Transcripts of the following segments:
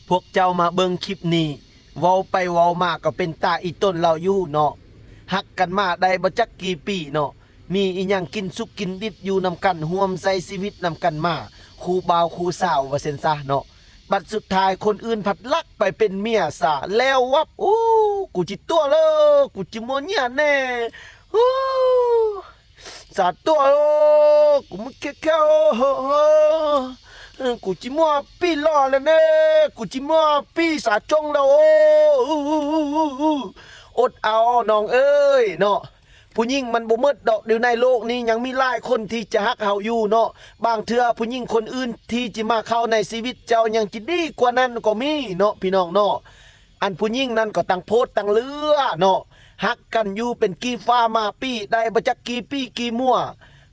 ພວກເຈົ້າມາເບິ່ງຄລິບນີ້ ເວົ້າໄປເວົ້າມາກໍເປັນຕາອີ່ຕົນລາວຢູ່ເນາະ. ຮັກກັນມາໄດ້ບໍ່ຈັກກີ່ປີເນາະ, ມີອີ່ຫຍັງກິນສຸກກິນດິບຢູ່ນຳກັນ, ຮ່ວມໃຊ້ຊີວິດນຳກັນມາ ຄູ່ບ່າວຄູ່ສາວວ່າຊັ້ນຊະເນາະ. ບັດສຸດທ້າຍຄົນອື່ນພັດລັກໄປເປັນເມຍຊະແລ້ວວັບ. ໂອ້ ກູຊິຕົວະເລີ ກູຊິມົວເຍຍແນ່. ໂອ້ ສາຕົວະເລີ ກູມັນແຄ່ວໆ ໂອ້ ກູຊິມົວປີ້ຫຼໍ່ແລ້ວເນ ກູຊິມົວປີ້ສາຈົ່ງແລ້ວ. ໂອ້ ອົດເອົານ້ອງເອີຍເນາະ, ຜູ້ຍິງມັນບໍ່ໝົດດອກ. ຢູ່ໃນໂລກນີ້ຍັງມີຫຼາຍຄົນທີ່ຈະຮັກເຮົາຢູ່ເນາະ. ບາງເທື່ອຜູ້ຍິງຄົນອື່ນທີ່ຈະມາເຂົ້າໃນຊີວິດເຈົ້າຍັງຈະດີກວ່ານັ້ນກໍມີເນາະ ພີ່ນ້ອງເນາະ. ອັນຜູ້ຍິງນັ້ນກໍຕັ້ງໂພດຕັ້ງເຫຼືອເນາະ, ຮັກກັນຢູ່ເປັນກີ່ຟ້າມາປີ ໄດ້ບໍ່ຈັກກີ່ປີກີ່ມົວ.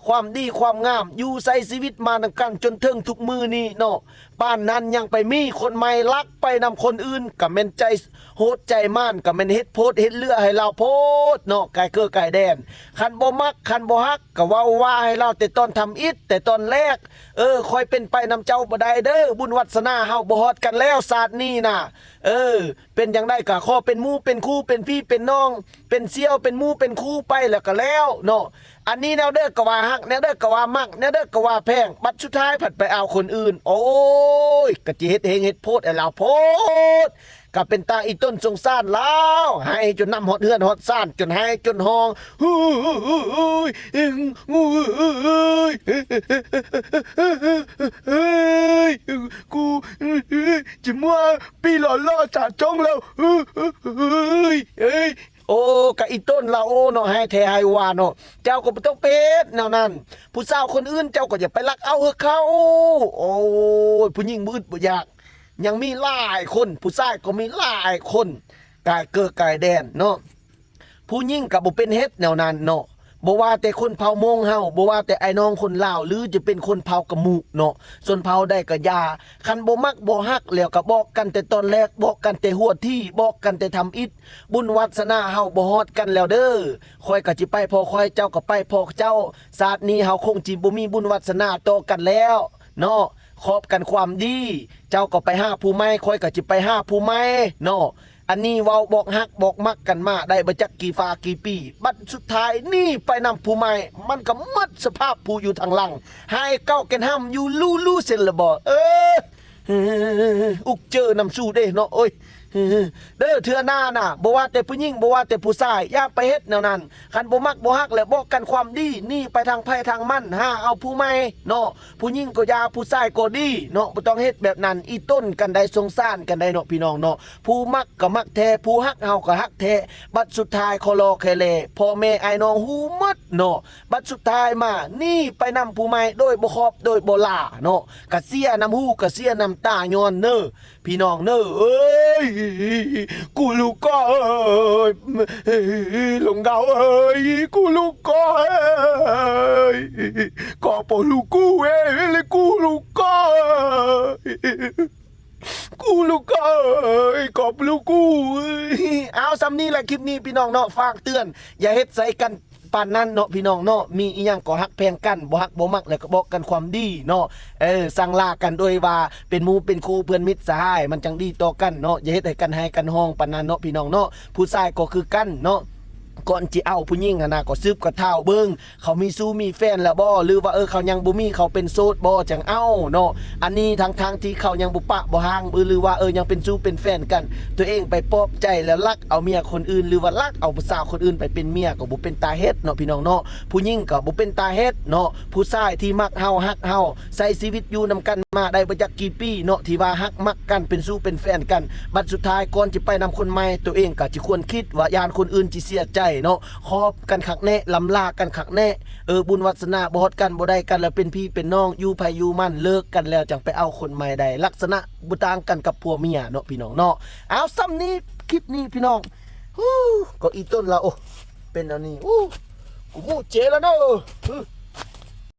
ຄວາມດີຄວາມງາມ ຢູ່ໃຊ້ຊີວິດມານຳກັນຈົນເຖິງທຸກມື້ນີ້ເນາະ, ປານນັ້ນຍັງໄປມີຄົນໃໝ່ລັກໄປນຳຄົນອື່ນ ກໍແມ່ນໃຈໂຫດໃຈໝານ, ກໍແມ່ນເຮັດໂພດເຮັດເຫຼືອໃຫ້ລາວໂພດເນາະ, ກາຍເກີກາຍແດນ. ຄັນບໍ່ມັກ ຄັນບໍ່ຮັກ ກໍເວົ້າວ່າໃຫ້ລາວແຕ່ຕອນທຳອິດ ແຕ່ຕອນແລກ. ເອີ ຂ້ອຍເປັນໄປນຳເຈົ້າບໍ່ໄດ້ເດີ, ບຸນວາດສະໜາເຮົາບໍ່ຮອດກັນແລ້ວຊາດນີ້ນະ. ເອີ ເປັນຈັ່ງໃດກໍຂໍເປັນໝູ່ເປັນຄູ່ ເປັນພີ່ເປັນນ້ອງ ເປັນສ່ຽວເປັນໝູ່ເປັນຄູ່ໄປແລ້ວກໍແລ້ວເນາະ. ອັນນີ້ແນວໃດກໍວ່າຮັກ ແນວໃດກໍວ່າມັກ ແນວໃດກໍວ່າແພງ, ບັດສຸດທ້າຍພັດໄປເອົາຄົນອື່ນ. ໂອ້ຍ ກໍຊິເຮັດເຮງເຮັດໂພດໃຫ້ລາວໂພດ, ກໍເປັນຕາອີ່ຕົນສົງສານລາວ, ໄຫ້ຈົນນ້ຳຮອດເຮືອນຮອດຊານ ຈົນໄຫ້ຈົນຮ້ອງ. ເຮີ້ຍ ເຮີ້ຍ ເຮີ້ຍ ເຮີ້ຍ ກູ ເຮີ້ຍ ຊິມົວ ປີຫຼໍ່ໆ ສາຈົ່ງແລ້ວ. ເຮີ້ຍ ເຮີ້ຍ ເຮີ້ຍ. ໂອ້ ກະອີ່ຕົນລາວເນາະ, ໄຫ້ແທ້ໄຫ້ວ່າເນາະ, ເຈົ້າກໍບໍ່ຕ້ອງໄປເຮັດແນວນັ້ນ. ຜູ້ສາວຄົນອື່ນເຈົ້າກໍຢ່າໄປລັກເອົາຄືເຂົາ. ໂອ້ຍ ຜູ້ຍິງບໍ່ອຶດບໍ່ຢາກ, ຍັງມີຫຼາຍຄົນ, ຜູ້ຊາຍກໍມີຫຼາຍຄົນ, ກາຍເກີກາຍແດນເນາະ. ຜູ້ຍິງກໍບໍ່ເປັນເຮັດແນວນັ້ນເນາະ, ບໍ່ວ່າແຕ່ຄົນເຜົ່າມົ້ງເຮົາ, ບໍ່ວ່າແຕ່ອ້າຍນ້ອງຄົນລາວ ຫຼື ຈະເປັນຄົນເຜົ່າກະໝູເນາະ, ຊົນເຜົ່າໃດກໍຢ່າ. ຄັນບໍ່ມັກບໍ່ຮັກແລ້ວກໍບອກກັນແຕ່ຕອນແລກ, ບອກກັນແຕ່ຫົວທີ, ບອກກັນແຕ່ທຳອິດ. ບຸນວາດສະໜາເຮົາບໍ່ຮອດກັນແລ້ວເດີ, ຂ້ອຍກໍຊິໄປພໍ້ຂ້ອຍ, ເຈົ້າກໍໄປພໍ້ເຈົ້າ. ຊາດນີ້ເຮົາຄົງຊິບໍ່ມີບຸນວາດສະໜາຕໍ່ກັນແລ້ວເນາະ. ຂອບກັນຄວາມດີ, ເຈົ້າກໍໄປຫາຜູ້ໃໝ່, ຂ້ອຍກໍຊິໄປຫາຜູ້ໃໝ່ເນາະ. ອັນນີ້ເວົ້າບອກຮັກບອກມັກກັນມາໄດ້ບໍ່ຈັກກີ່ຟ້າກີ່ປີ, ບັດສຸດທ້າຍໜີໄປນຳຜູ້ໃໝ່, ມັນກໍໝົດສະພາບຜູ້ຢູ່ທາງຫຼັງ, ຫາຍເກົາແກ່ນຫ້ຳຢູ່ລູໆເຊັ່ນລະບໍ. ເອີ ອຸກເຈີນຳສູ່ເດ້ເນາະ. ໂອ້ຍ ເດີ ເທື່ອໜ້ານະ ບໍ່ວ່າແຕ່ຜູ້ຍິງ ບໍ່ວ່າແຕ່ຜູ້ຊາຍ ຢ່າໄປເຮັດແນວນັ້ນ. ຄັນບໍ່ມັກບໍ່ຮັກແລ້ວ ບອກກັນຄວາມດີ, ໜີໄປທາງໃຜທາງມັນ, ຫາເອົາຜູ້ໃໝ່ເນາະ. ຜູ້ຍິງກໍຢ່າ ຜູ້ຊາຍກໍດີເນາະ, ບໍ່ຕ້ອງເຮັດແບບນັ້ນ. ອີ່ຕົນກັນໄດ້, ສົງສານກັນໄດ້ເນາະ ພີ່ນ້ອງເນາະ. ຜູ້ມັກກໍມັກແທ້, ຜູ້ຮັກເຮົາກໍຮັກແທ້. ບັດສຸດທ້າຍ ຂໍລໍແຄ່ແລ ພໍ່ແມ່ອ້າຍນ້ອງຮູ້ໝົດເນາະ. ບັດສຸດທ້າຍມາ ໜີໄປນຳຜູ້ໃໝ່ໂດຍບໍ່ຂອບໂດຍບໍ່ລາເນາະ, ກະເສຍນ້ຳຫູ ກະເສຍນ້ຳຕາຍ້ອນເນີ ພີ່ນ້ອງເນີ. ເອີຍ ກູລູກກອເອີຍ ລົງເງົາເອີຍ ກູລູກກອເອີຍ ກອປອລູກກູເອີຍ ກູລູກກອເອີຍ ກູລູກກອເອີຍ ກອປອລູກກູເອີຍ. ເອົາ ສ່ຳນີ້ແຫຼະ ຄລິບນີ້ ພີ່ນ້ອງເນາະ, ຝາກເຕືອນ ຢ່າເຮັດໃສ່ກັນ ປານນັ້ນເນາະ ພີ່ນ້ອງເນາະ. ມີອີ່ຫຍັງກໍຮັກແພງກັນ, ບໍ່ຮັກບໍ່ມັກແລ້ວກໍບອກກັນຄວາມດີເນາະ. ເອີ ສັ່ງລາກັນໂດຍວ່າເປັນໝູ່ເປັນຄູ່ ເພື່ອນມິດສະຫາຍ ມັນຈັ່ງດີຕໍ່ກັນເນາະ. ຢ່າເຮັດໃຫ້ກັນໄຫ້ກັນຮ້ອງປານນັ້ນເນາະ ພີ່ນ້ອງເນາະ. ຜູ້ຊາຍກໍຄືກັນເນາະ, ກ່ອນຊິເອົາຜູ້ຍິງຫັ້ນນະ ກໍສືບກະທ້າວເບິ່ງ ເຂົາມີຊູ້ມີແຟນແລ້ວບໍ່ ຫຼືວ່າ ເອີ ເຂົາຍັງບໍ່ມີ ເຂົາເປັນໂສດບໍ່ ຈັ່ງເອົາເນາະ. ອັນນີ້ທັງໆທີ່ເຂົາຍັງບໍ່ປະບໍ່ຮ້າງ ຫຼືວ່າ ເອີ ຍັງເປັນຊູ້ເປັນແຟນກັນ, ຕົວເອງໄປປອບໃຈແລ້ວລັກເອົາເມຍຄົນອື່ນ ຫຼືວ່າລັກເອົາຜູ້ສາວຄົນອື່ນໄປເປັນເມຍ ກໍບໍ່ເປັນຕາເຮັດເນາະ ພີ່ນ້ອງເນາະ. ຜູ້ຍິງກໍບໍ່ເປັນຕາເຮັດເນາະ. ຜູ້ຊາຍທີ່ມັກເຮົາ ຮັກເຮົາ ໃຊ້ຊີວິດຢູ່ນຳກັນມາໄດ້ບໍ່ຈັກກີ່ປີເນາະ, ທີ່ວ່າຮັກມັກກັນ ເປັນຊູ້ເປັນແຟນກັນ, ບັດສຸດທ້າຍກ່ອນຈະໄປນຳຄົນໃໝ່ ຕົວເອງກໍຈະຄວນຄິດວ່າຢ້ານຄົນອື່ນຈະເສຍໃຈເນາະ. ຂອບກັນຄັກແນ່ ລ່ຳລາກັນຄັກແນ່. ເອີ ບຸນວາດສະໜາບໍ່ຮອດກັນ ບໍ່ໄດ້ກັນ ແລ້ວເປັນພີ່ເປັນນ້ອງ ຢູ່ໃຜຢູ່ມັນ ເລີກກັນແລ້ວຈັ່ງໄປເອົາຄົນໃໝ່ໄດ້. ລັກສະນະບໍ່ຕ່າງກັນກັບຜົວເມຍເນາະ ພີ່ນ້ອງເນາະ. ເອົາ ສ່ຳນີ້ ຄລິບນີ້ ພີ່ນ້ອງ. ຫູ ກໍອີ່ຕົນລາວ ໂອ້ ເປັນແນວນີ້. ໂອ້ ກູໝູເຈແລ້ວເດີ.